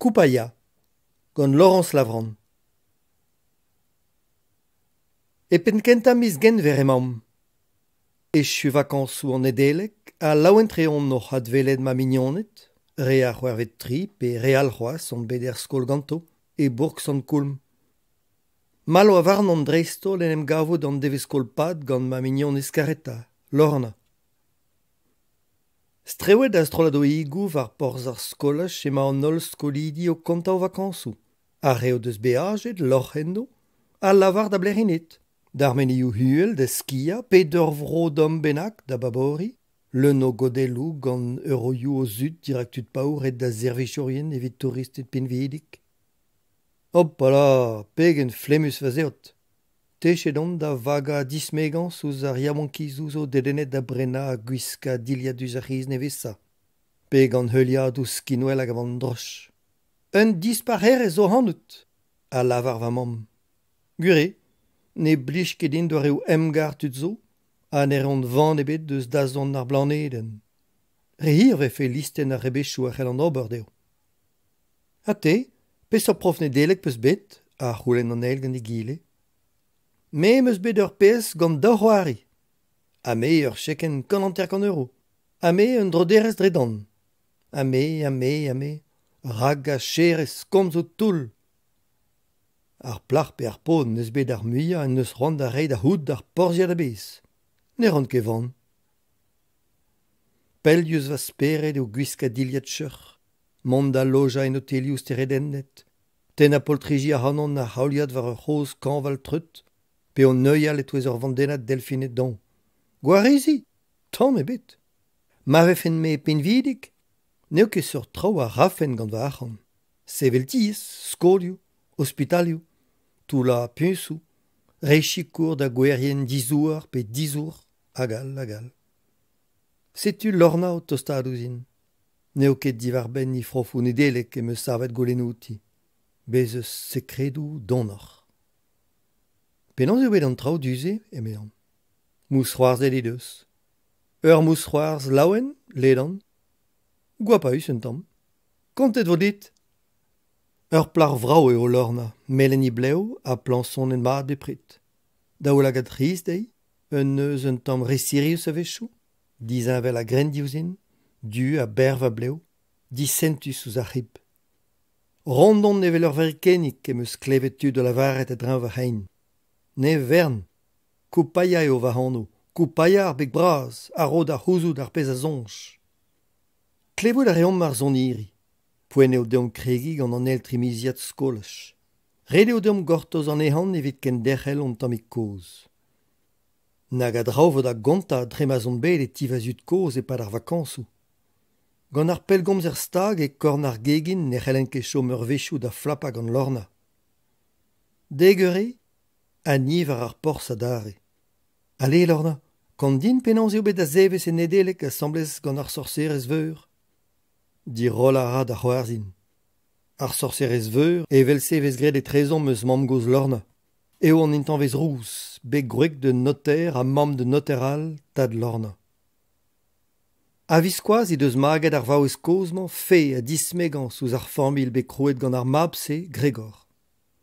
Koupaia gant Laurence Lavrand. E penn-kentañ miz Genver emaomp. Echu vakañsoù an Nedeleg ha laouen-tre on oc'h adwelet ma mignoned, re ar c'hwec'hvet tri pe re all c'hoazh on bet er skol ganto, e bourk Sant-Koulm. Mall oa warnon dreist-holl en em gavout an devezh-skol-pad gant ma mignonez karetañ, Lorna. Strewet a-strolladoùigoù war porzh ar skolaj emañ an holl skolidi o kontañ o vakañsoù. Ar re o deus beajet, lorc'h enno, a lavar da Blerined, d'ar menezioù uhel da skiañ pe d'ur vro domm bennak da baboriñ, leun o godelloù gant euroioù o zud dirak tud paour aet da servijourien evit touristed pinvidik. Hopala, pegen flemmus va zeod! Techet on da vagañ dismegañs ouzh ar yaouankizoù zo dedennet da brenañ ha gwiskañ dilhad diouzh ar c'hiz nevesañ, pe gant heuliadoù skinwel hag a van droch. Un dispac'herez zo ac'hanout, a lavar va mamm. Gwir eo, ne blij ket din doareoù emgar tud zo ha ne reont van ebet eus dazont ar blanedenn. Re hir e vefe listenn ar rebechoù a c'hellan ober dezho. Ha te, peseurt prof Nedeleg 'peus bet? a c'houlenn an eil gant egile. Me 'm eus bet ur pezh gant daou c'hoari. Ha me ur chekenn 150 euro. Ha me un droderez dre dan. Ha me, ha me, ha me. Ragacherez komzoù toull. Ar plac'h pe ar paotr 'neus bet ar muiañ en deus c'hoant da reiñ da c'hoût d'ar porzhiad a-bezh. Ne ran ket van. Pell diouzh va spered eo gwiskañ dilhad cheuc'h, mont da lojañ en otelioù steredennet, tennañ poltriji ac'hanon a-c'haoliad war ur c'hozh kañval treut pe o neuial e-touez ur vandennad delfined doñv. Gwarizi ? Tamm ebet. Ma vefen-me pinvidik, n'eo ket seurt traoù a rafen gant va arc'hant. Sevel tiez, skolioù, ospitalioù, toullañ puñsoù, reiñ sikour da gouerien dizouar pe dizour, hag all hag all. Setu Lorna o tostaat ouzhin. N'eo ket diwar-benn he frofoù Nedeleg em eus savet goulennoù outi. Bez' eus sekredoù donoc'h. Penaos eo bet an traoù du-se, emezañ. Mousc'hoarzhet he deus. Ur mousc'hoarzh laouen, ledan. Goapaus un tamm. Kontet 'vo dit. Ur plac'h vrav eo Lorna, melen he blev ha plañsonet mat bepred. Daoulagad c'hris dezhi, un neuz un tamm re sirius a-wechoù, disheñvel a-grenn diouzhin, du ha berr va blev, disentus ouzh ar c'hib. Ront on evel ur verkennig em eus klevet tud o lavaret a-dreñv va c'hein. Ne vern, Koupaia eo va anv, Koupaia ar beg bras a ro da c'houzout ar pezh a soñj. Klevout a reomp ar soniri. Poent eo deomp kregiñ gant an eil trimiziad skolaj. Ret eo deomp gortoz an ehan evit kenderc'hel hon tammig kozh. Nag a draoù 'vo da gontañ dre ma'z on bet e ti va zud-kozh e-pad ar vakañsoù. Gant ar pellgomzer stag e korn ar gegin ne c'hellen ket chom eurvezhioù da flapañ gant Lorna. Dek eur eo ha ni war ar porzh adarre. Ale Lorna, kont din penaos eo bet da zevezh e Nedeleg asambles gant ar sorserez veur. Dirollañ a ra da c'hoarzhin. Ar sorserez veur, evel-se e vez graet etrezomp eus mamm-gozh Lorna, eo an intañvez rous, bet gwreg d'un noter ha mamm d'un noter all, tad Lorna. A-viskoazh he deus maget ar vaouez kozh-mañ fae ha dismegañs ouzh ar familh bet krouet gant ar mab-se, Gregor.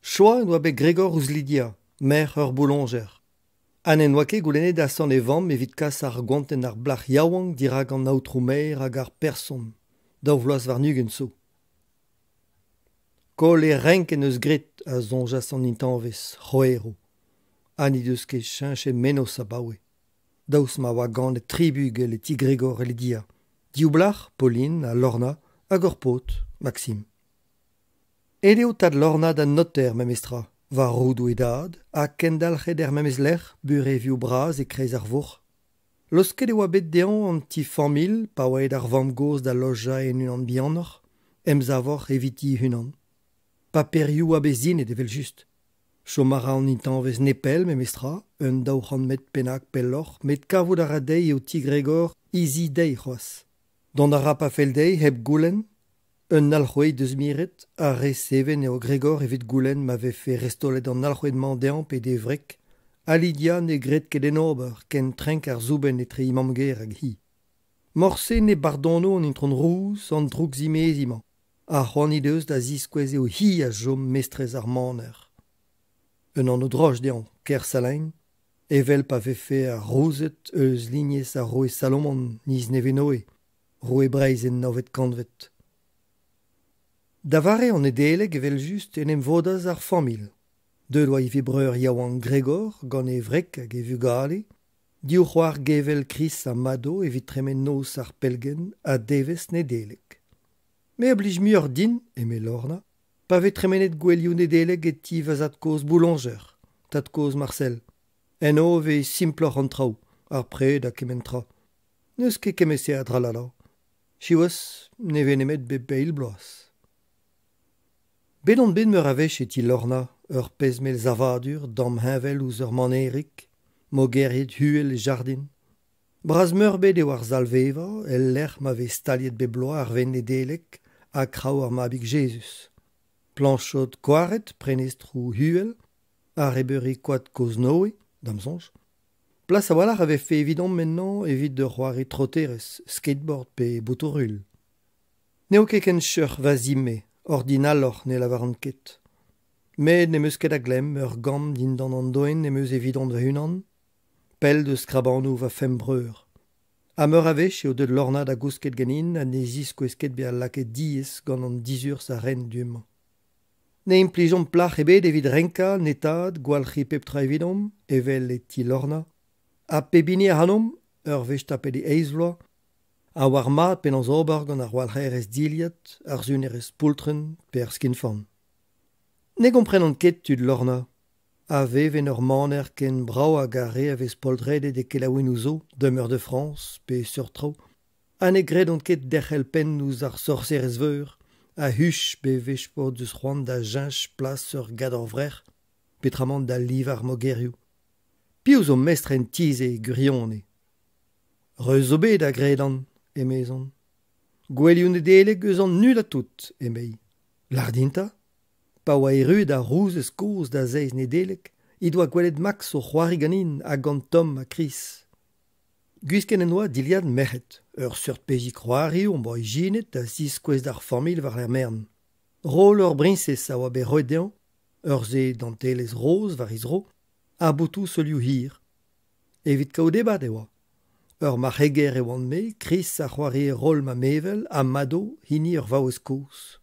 Choaz en doa bet Gregor ouzh Lydia, merc'h ur bouloñjer. Ha n'en doa ket goulennet asant e vamm evit kas ar goantenn ar plac'h yaouank dirak an aotrou maer hag ar person, daou vloaz warn-ugent zo. Koll e renk en deus graet, a soñjas an intañvez, c'hwerv, ha n'he deus ket cheñchet mennozh abaoe. Daoust ma oa ganet tri bugel e ti Gregor e Lydia, div blac'h, Pauline ha Lorna, hag ur paotr, Maxime. Aet eo tad Lorna da noter memestra, war roudoù e dad, ha kendalc'het er memes lec'h burevioù bras e-kreiz ar vourc'h. Laosket e oa bet dezhañ an ti-familh pa oa aet ar vamm-gozh da lojañ en unan bihanoc'h, emsavoc'h eviti he-unan. Paperioù a bet sinet evel-just. Chom a ra an intañvez nepell memestra, un 200 metr bennak pelloc'h, met kavout a ra dezhi eo ti Gregor he zi dezhi c'hoazh. Dont a ra pa fell dezhi hep goulenn. Un alc'hwez deus miret ha re seven eo Gregor evit goulenn ma vefe restaolet an alc'hwez-mañ dezhañ pe d'e wreg ha Lydia ne gred ket en ober ken trenk ar soubenn etre he mamm-gaer hag hi. Morse ne bardono an itron Rouz an droukzimeziñ-mañ Ha c'hoant he deus da ziskouez eo hi a chom mestrez ar maner. Un anv droch dezhañ, Kersalain, evel pa vefe ar Rouzed eus lignez ar roue Salomon, niz Nevenoe, roue Breizh en navet kantved. Da vare an Nedeleg evel-just en em vodas ar familh. Deuet oa ivez breur yaouank Gregor gant e wreg hag e vugale, div c'hoar gevell Kris ha Mado evit tremen noz ar Pellgent ha devezh Nedeleg. Me a blij muioc'h din, eme Lorna, pa vez tremenet gouelioù Nedeleg e ti va zad-kozh bouloñjer, tad-kozh Marcel. Eno e vez simploc'h an traoù, ar pred ha kement tra. N'eus ket kement-se a dralala. Siwazh, ne vez nemet bep eil bloaz. Bet on bet meur a wech e ti Lorna, ur pezh-mell savadur damheñvel ouzh ur manerig, mogeriet uhel e jardin. Bras-meurbet eo ar sal-vevañ el lec'h ma vez staliet bep bloaz ar Wenn Nedeleg ha kraou ar Mabig Jezuz. Plañchod koaret, prenestroù uhel, arrebeuri koad kozh-Noe, da'm soñj. Plas a-walc'h a vefe evidomp ennañ evit ur c'hoari troterezh, skateboard pe botoù-ruilh. N'eo ket ken cheuc'h va zi-me, ordinaloc'h ne lavaran ket. Met n'em eus ket a glemm, ur gambr dindan an doenn em eus evidon va-unan, pell deus krabanoù va femp breur. Ha meur a wech eo deuet Lorna da gousket ganin ha ne ziskouez ket bezañ lakaet diaes gant an dizurzh a ren du-mañ. Ne implijomp plac'h ebet evit renkañ, netaat, gwalc'hiñ pep tra evidomp, evel e ti Lorna. Ha pep hini ac'hanomp, ur wech tapet e eizh vloaz, a oar mat penaos ober gant ar walc'herez dilhad, ar sunerez poultrenn pe ar skinforn. Ne gomprenan ket tud Lorna, a vev en ur maner ken brav hag ar re a vez poltredet e kelaouennoù zo, Demeure de France pe seurt traoù, ha ne gredont ket derc'hel penn ouzh ar sorserez veur a huch bewech p'o deus c'hoant da cheñch plas ur gador-vrec'h petramant da livañ ar mogerioù. Piv zo mestr en ti-se e gwirionez ? Reuz zo bet, a gredan, emezon. Gouelioù Nedeleg eus an nullañ tout, emei. Lâr din 'ta. Pa oa erruet ar rouzez kozh da zeiz Nedeleg he doa gwelet Max o c'hoari ganin ha gant Tom ha Chris. Gwisket en doa dilhad merc'hed, ur seurt pezhig c'hoari hon boa ijinet da ziskouez d'ar familh war-lerc'h merenn. Roll ur briñsez a oa bet roet dezhañ, ur sez dantelezh roz war he zro, ha botoù seulioù hir. Evit kaout ebat e oa. Ur marc'heger e oan-me, Chris a c'hoarie roll ma mevel ha Mado hini ur vaouez kozh.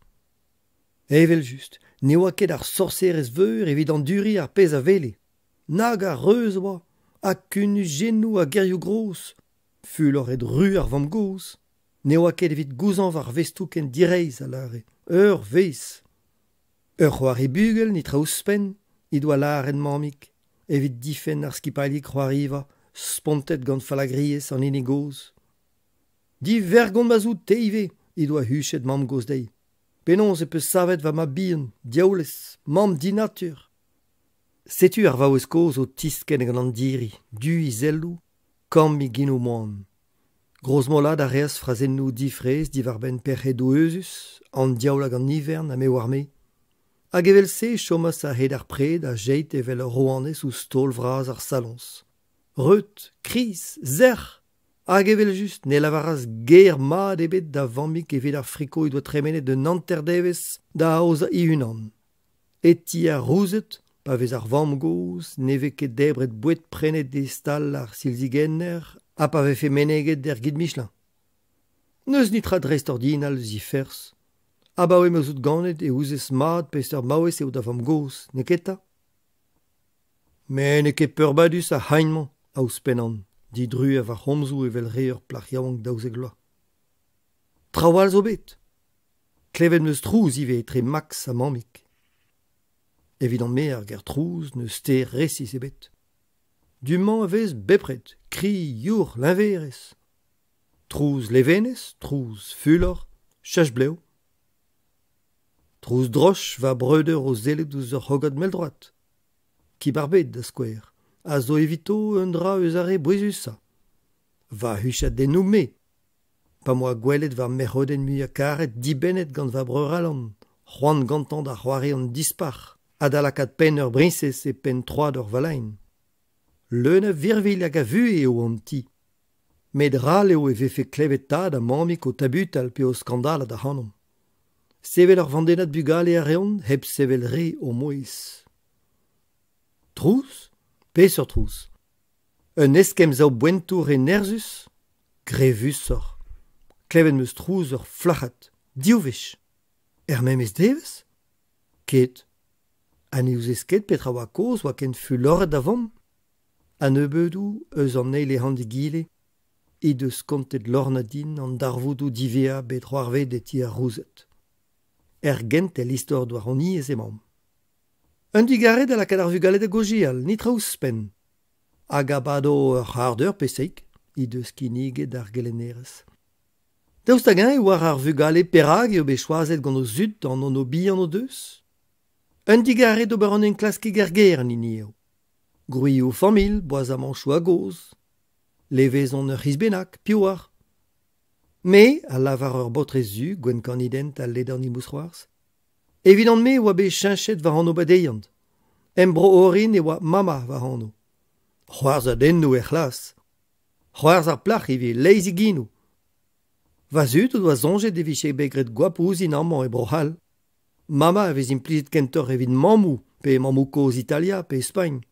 Evel-just, ne oa ket ar sorserez veur evit anduriñ ar pezh a wele. Nag a reuz a oa, ha kunujennoù ha gerioù gros. Fuloret ru ar vamm-gozh. Ne oa ket evit gouzañv ar vestoù ken direizh, a lâre. Ur vezh. Ur c'hoari bugel netra ouzhpenn, he doa lâret mammig, evit difenn ar skipailhig c'hoariva spontet gant fallagriezh an hini gozh. Divergont ma 'z out te ivez, he doa huchet mamm-gozh dezhi. Penaos ez peus savet va mab-bihan, diaoulez, mamm dinatur ? Setu ar vaouez kozh o tiskenn gant an diri, du he selloù, kamm he genoù moan. Grozmolat a reas frazennoù difraezh diwar-benn pec'hedoù euzhus, an diaoul hag an ivern ha me 'oar-me. Hag evel-se e chomas a-hed ar pred a-jeit evel ur rouanez ouzh taol vras ar saloñs. Reut, kriz, sec'h! Hag evel-just ne lavaras ger mat ebet da vammig evit ar friko he doa tremenet un hanterdevezh da aozañ he-unan. E ti ar Rouzed, pa vez ar vamm-gozh, ne vez ket debret boued prenet e stal ar silzigenner ha pa vefe meneget er Guide Michelin. N'eus netra dreistordinal eus he ferzh. Abaoe ma'z out ganet e ouzez mat peseurt maouez eo da vamm-gozh, neketa ? Met n'eo ket peurbadus ar c'hagn-mañ, a ouzhpennan, didruez va c'homzoù evel re ur plac'h yaouank daouzek vloaz. Traoù all zo bet. Klevet 'm eus trouz ivez etre Max ha mammig. Evidon-me ar ger trouz n'eus ster resis ebet. Du-mañ e vez bepred kri, youc'h, leñverezh. Trouz levenez, trouz fulor, cheñch-blev. Trouz droch va breudeur o sellet ouzh ur c'hrogad mell-droad. Kib ar bed, da skouer, a zo evito un dra eus ar re bouezusañ. Va huchadennoù-me, pa 'm boa gwelet va merc'hodenn muiañ-karet dibennet gant va breur Alan, c'hoant gantañ da c'hoari an dispac'h ha da lakaat penn ur briñsez e penn troad ur valaenn. Leun a virvilh hag a vuhez eo an ti. Met ral eo e vefe klevet tad ha mammig o tabutal pe o skandalat ac'hanomp. Sevel ur vandennad bugale a reont hep sevel re o mouezh. Trouz? Peseurt trouz? Un eskemm zaouboentoù re nerzhus? Grevusoc'h. Klevet 'm eus trouz ur flac'had, div wech. Er memes devezh? Ket. Ha ne ouzez ket petra oa kaoz oa ken fuloret da vamm? A-nebeudoù, eus an eil ehan d'egile, he deus kontet Lorna din an darvoudoù diwezhañ bet c'hoarvezet e ti ar Rouzed. Er gentel istor douaroniezh emaomp. Un digarez da lakaat ar vugale da gaozeal, netra ouzhpenn. Hag a bado ur c'hard-eur pe seik, he deus kinniget ar gelennerez. Daoust hag-eñ e oar ar vugale perak eo bet choazet gant o zud an anv-bihan o deus? Un digarez d'ober an enklaskig er gêr an hini eo. Gwrioù familh, boazamañchoù a-gozh. Levezon ur c'hiz bennak, piv 'oar? Me, a lavar ur baotrez zu, gwenn-kann-he-dent ha ledan he mousc'hoarzh. Evidon-me e oa bet cheñchet va anv-badeiant. Em bro orin e oa Mama va anv. C'hoarzhadennoù er c'hlas. C'hoarzh ar plac'h ivez, leizh he genoù. Va zud o doa soñjet e vije bet graet goap ouzhin amañ e Bro-C'hall. Mama a vez implijet kentoc'h evit mammoù pe mammoù-kozh Italia pe Spagn.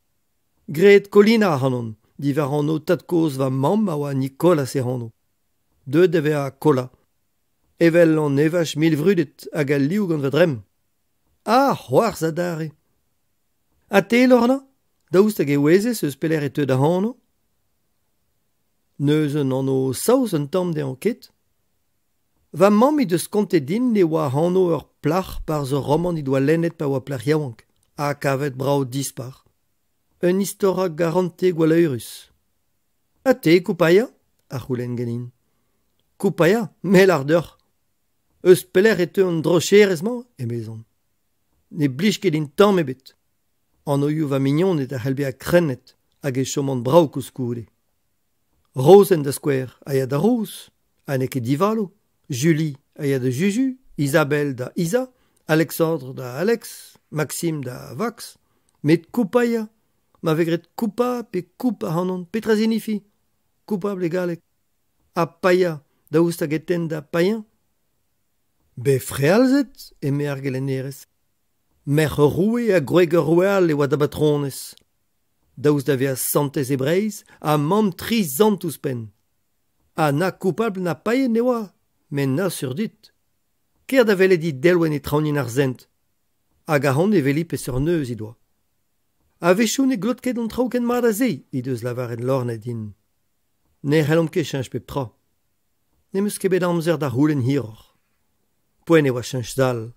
Graet Colina ac'hanon, diwar anv tad-kozh va mamm a oa Nikolaz e anv. Deuet da vezañ Kola. Evel an evaj milvrudet hag al liv gant va dremm. Ha c'hoarzh adarre. Ha te, Lorna, daoust hag e ouezez eus pelec'h e teu da anv ? N'eus un anv saoz un tamm dezhañ, ket ? Va mamm he deus kontet din e oa anv ur plac'h 'barzh ur romant he doa lennet pa oa plac'h yaouank ha kavet brav-dispar. Un istor a garantez gwalleurus. Ha te, Koupaia ? a c'houlenn ganin. Koupaia, me 'lâr deoc'h. Eus pelec'h e teu an drocherez-mañ ? emezon. Ne blij ket din tamm ebet. Anvioù va mignoned a c'hell bezañ krennet hag e chomont brav koulskoude. Rozenn da skouer a ya da Roz ha n'eo ket divalo. Julie a ya da Juju, Isabelle da Isa, Alexandre da Alex, Maxime da Vax. Met Koupaia, ma vez graet koupañ pe koup ac'hanon, petra 'zinifi ? Koupabl e galleg. Ha paeañ, daoust hag e tenn da paeañ ? Bet frealzet, eme ar gelennerez. Merc'h ur roue ha gwreg ur roue all e oa da batronez. Daoust da vezañ santez e Breizh ha mamm tri sant ouzhpenn. Ha na koupabl na paeet ne oa, met asur dit. Kaer da welet he delwenn e traoñienn ar Sent. Hag ahont e weli peseurt neuz he doa. A-wechoù ne glot ket an traoù ken mat ha se, he deus lavaret Lorna din. Ne c'hellomp ket cheñch pep tra. N'em eus ket bet amzer da c'houlenn hiroc'h. Poent e oa cheñch sal.